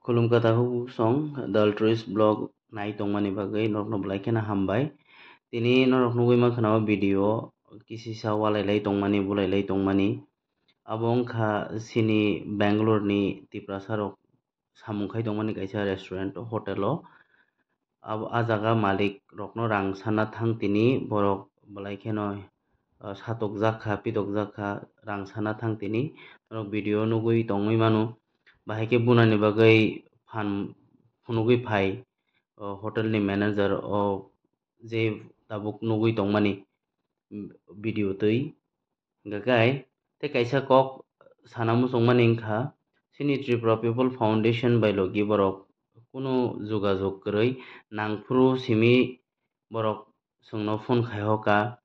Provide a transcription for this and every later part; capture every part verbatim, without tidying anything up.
Khulumkha takhuk song, The Altruist Vlog nai tongmani bagwi norokno belai kheno hambai. Tini norok nugwi mankha na o video, kisisa walai lai tongmani, bulai lai tongmani. Abo wngkha chini Bangalore ni Tiprasa rok samung khai tongmani kaisa restaurant, hotel o. Abo, a jaga malik rokno rang sana thang tini, borok belai kheno, ah, satokjak kha, pitokjak kha, rang sana thang tini. Norok video nugwi tongwi mano. Bahai khe bunani bagwi phan phunugwi phai, o hotel ni manager o je tabuk nugwi tongmani, mm, video twi. Hingkha khe, tei kaisa kok sana muchungmani wngkha, chini Tripura People Foundation bai logi borok kunu jogajog kwrwi, nangphuru simi borok chwngno phone khaihoka,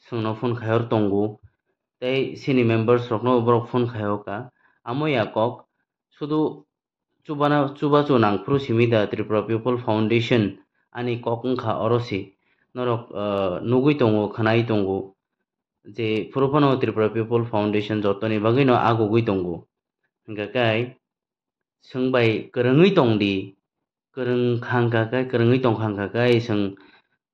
chwngno phone khaior tongo, tei chini members rokno borok phone khaihoka. Amo ya kok, sudu chubana, chubachu nangphuru simi da Tripura People Foundation ani kok wngkha oro se. Norok, ah, nugwi tongo, khwnai tongo je phuru phano Tripura People Foundation jotoni bagwino agugwi tongo. Hingkha khe chwng bai kwrwngwi tong di, kwrwng kha hingkha khe, kwrwngwi tong kha hingkha khe chwng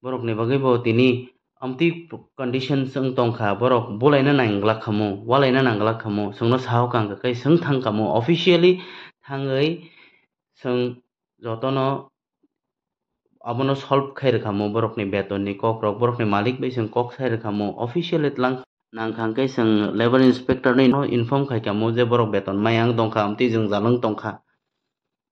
borokni bagwi bo tini amtwi condition chwng tongkha, borok bulaina nangglak khamu, walaina nangglak khamu, chwngno sahoka hingkha khe chwng thang khamu, officially thangwi chwng jotono abono solve khai rwkhamu, borokni betonni kokrok, borokni malik bai chwng kok sai rwkhamu, officially tlang nangkha hingkhe chwng labour inspector no inform khai khamu je borok beton maya wng tongkha, amtwi jwngjal wng tongkha.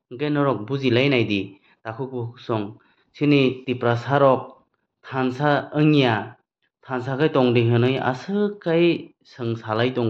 Hingkhe norok bujilai nai di, takhuk bukhuk song, chini Tiprasa rok thansa wngya, thansa khe tong di hwnwi aswk khai chwng salai tongo.